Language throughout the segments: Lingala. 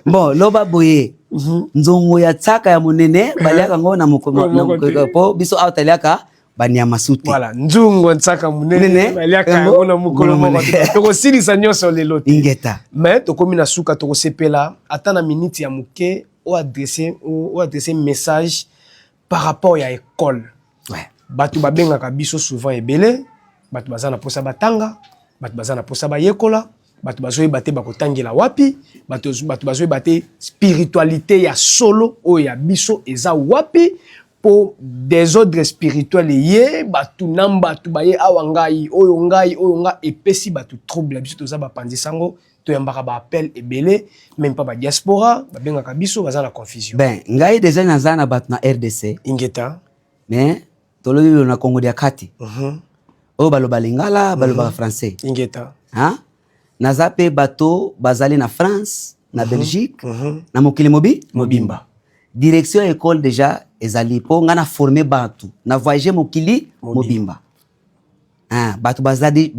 Bon, loba boye, nzongo ya tsaka ya monene baliaka yango na mokolo, po biso awa taliaka banyama su te. Voilà, nzungu ntsaka monene baliaka yango na mokolo moko. Tokosilisa nyonso lelo te. Ingeta. Mais tokomi na suka, tokosepela ata na miniti ya moke oadresse message par rapport ya école. Bato babengaka biso souvent ebele, bato baza na mposa batanga, bato baza na mposa bayekola, bato bazoyeba te bakotangela wapi, bato bazoyeba te spiritualité ya solo oyo ya biso eza wapi, mpo désordre spirituel eye bato na bato baye awa, ngai oyo, ngai oyo, nga epesi bato trouble. Biso toza bapanzi sango, toyambaka baappel ebele, même mpa badiaspora babengaka biso, baza na confusion. Ben, ngai déjà naza na bato na RDC. Ingeta. Mais tolobi lelo na Congo dia kati, oyo baloba lingala, balobaka français. Ingeta. Hein? Naza mpe bato bazali na France, na Belgique, na mokili mobi mobimba. Direction ya école déjà ezali, mpo ngai na forme bato na voyage mokili mobimba. Ah, bato bazali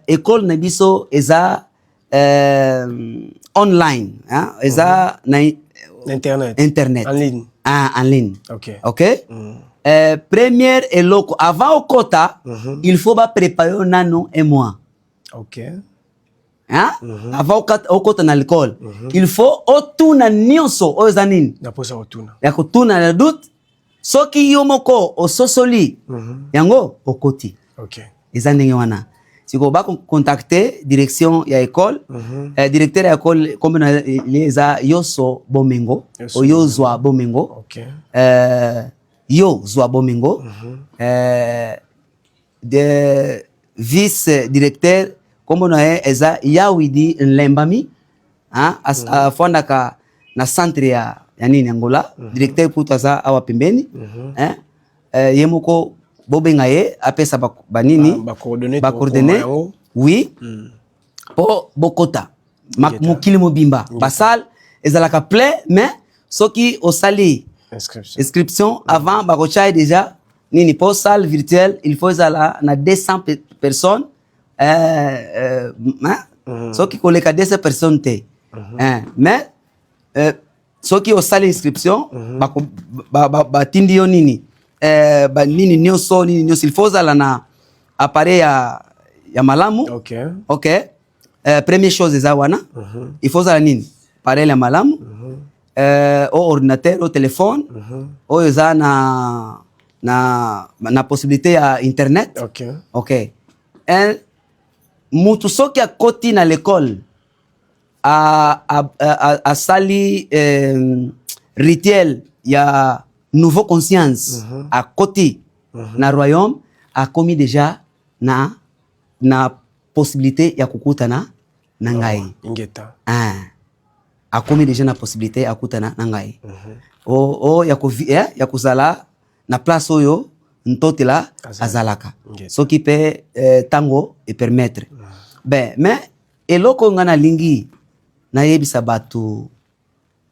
école na biso eza online, hein? Eza na internet. Internet. En ligne. Ah, en ligne. Ok. Première eloko, avant okota, il faut bapréparer yo nano un mois. Hein? Avant okota na l'école, il faut otuna nyonso oyo eza nini na mposa kotuna. Ya kotuna na doute. Soki yo moko ososoli yango, okoti. Eza ndenge wana. Sikoyo bakocontacte direction ya école. Directeur ya école, kombo na ye eza Yoso Bomengo. Yoso. Oyo zwa Bomengo. Yo zwa Bomengo. De vice directeur, kombo na ye eza Yawidi Nlembami, hein? Afandaka na centre ya nini, Angola. Directeur kutu aza awa pembeni, hein? Ye moko bobenga ye, apesa banini, bacoordonnées. Bacoordonnées. Yango. Oui, mpo bokota mokili mobimba, basale ezalaka plein, mais soki osali inscription, inscription avant, bakotya ye déjà nini, mpo salle virtuelle il faut ezala na 200 personnes, hein? Soki koleka 200 personnes te, hein? Mais soki osali inscription, batindi yo nini, banini nyonso, nini nyonso. Il faut ozala na appareil ya malamu. Ok, première chose eza wana, il faut ozala nini, appareil ya malamu, o ordinateur o téléphone oyo eza na possibilité ya internet. Ok, un mutu soki akoti na l'école, asali rituel ya nouveau conscience, akoti na royaume, akomi déjà na possibilité ya kokutana na ngai. Ingeta. Ah, akomi déjà na possibilité ya kokutana na ngai, o ya kozala na place oyo Ntotela azalaka. Ingeta. Soki mpe ntango epermettre. Ben, mais eloko oyo ngai nalingi nayebisa bato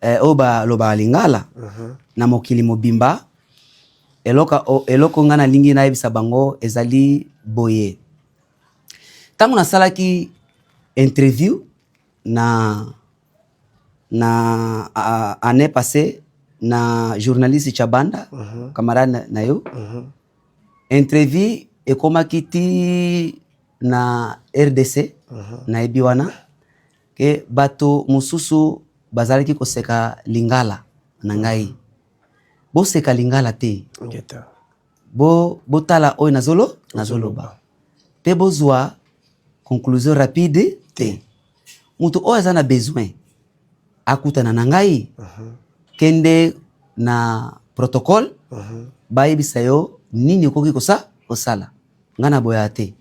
oyo balobaka lingala na mokili mobimba, eloko ngai nalingi nayebisa bango ezali boye: ntango nasalaki interview na année passée na journaliste Chabanda, camarade na yo, interview ekomaki ti na RDC. Nayebi wana ke bato mosusu bazalaki koseka lingala na ngai. Boseka lingala te. Ingeta. Botala oyo nazoloba mpe bozwa conclusion rapide te. Moto oyo aza na besoin akutana na ngai, kende na protocole, bayebisa yo nini okoki kosala. Ngai na boya te,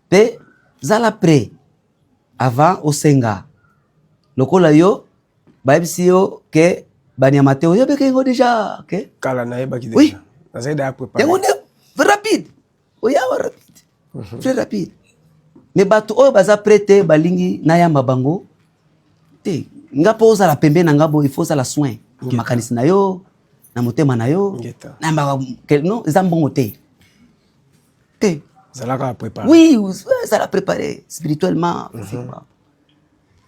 mpe zala prêt avant osenga. Lokola yo bayebisi yo ke banyama te, oyebeki yango déjà ke Kala nayebaki. Oui. Déjà nazali daya préparé. Yango nde rapide, oyawa rapide, très rapide. Mais bato oyo baza prêt te, balingi nayamba bango te. Nga mpo ozala pembe na nga boye, il faut ozala soin na makanisi na yo, na motema na yo. Ngeta. Nayambaka non, eza mbongo te te. Zalaka préparé. Oui, ezala préparé spirituellement, physiquement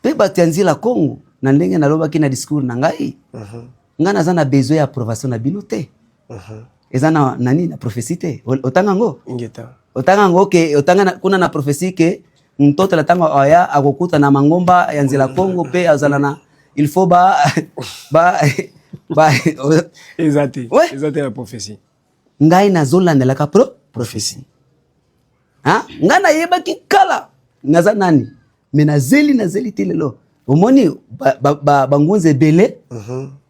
mpe. Mpe bato ya nzela Kongo, na ndenge nalobaki na discours na ngai, ngai naza na besoin ya approbation na bino te. Eza na nani, na prophétie te. Otanga yango? Ingeta. Otanga yango ke otanga kuna na prophétie ke ntotela ntango aya akokuta na mangomba ya nzela Kongo mpe azala na il faut ba ba ba Eza te. Ouais. Eza te na prophétie. Ngai nazolandelaka prophétie. Ha? Ngai nayebaki kala naza nani, me nazeli nazeli te. Lelo omoni bangunza ebele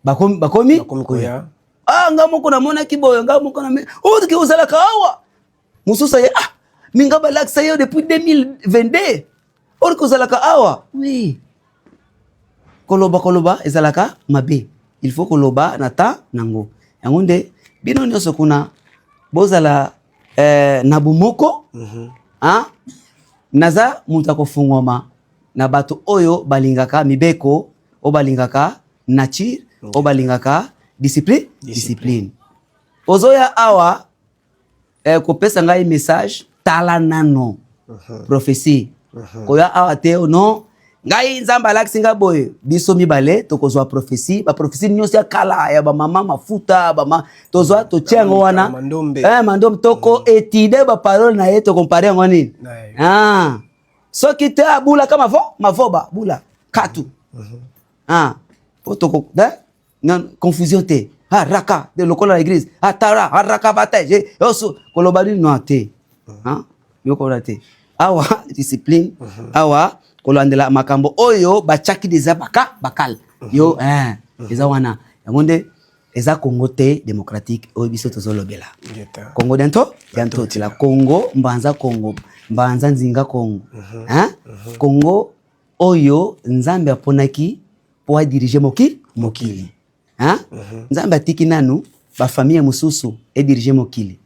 bakomi bakomi koya. Ah, nga moko namonaki boye, nga moko na oke ozalaka awa. Mosusu aye, ah, minga balakisa yo depuis 2022, orke ozalaka awa. Oui, koloba koloba ezalaka mabe, il faut koloba na ta nango. Yango nde bino nyonso kuna bozala na bomoko. Ah, naza moto akofungwama na bato oyo balingaka mibeko, oyo balingaka nature, oyo balingaka discipline. Discipline ozoya awa kopesa ngai message, tala nano prophétie. Koya awa te, non, ngai Nzambe alakisi ngai boye. Biso mibale tokozwa prophétie, baprophétie nyonso ya kala ya bamama mafuta, bama tozwa, totia yango wana. Mandombe. Mandombe, toko étudier baparole na ye, tokompare yango nini. Na ye. Ah. Soki te, abulaka mavo mavoba bula katu. Ah. Po toko non, confusion te. Ah, raka de lokola na église, ah, tara ah, raka bata je oso koloba nini, no te. Ah, biloko wana te awa. Discipline awa, kolandela makambo oyo batiaki deja baka bakal yo, eza wana. Yango nde eza Congo te démocratique oyo biso tozolobela. Ingeta. Congo dento ya ntotila, Congo mbanza, Congo mbanza nzinga, Congo, hein? Congo oyo Nzambe aponaki mpo adirige mokili, hein? Nzambe atiki nanu bafamille mosusu edirige mokili,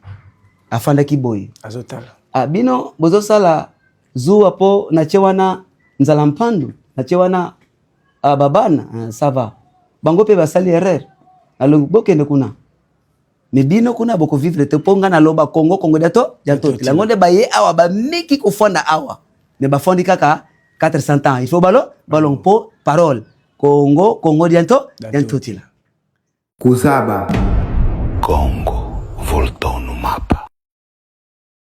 afandaki boye. Azotala. Ah, bino bozosala zuwa mpo natie wana nzala mpandu, natie wana, ah, babana, ah, ça va, bango mpe basali erreur. Alongi bokende kuna, me bino kuna bokovivre te, mpo nga naloba Kongo, Kongo dia ntotila. Yango nde baye awa, bameki kofanda awa, me bafandi kaka 400 ans. Il faut balo balong mpo parole Kongo, Kongo dia nto dia ntotila. Kuzaba. Congo Voltonum.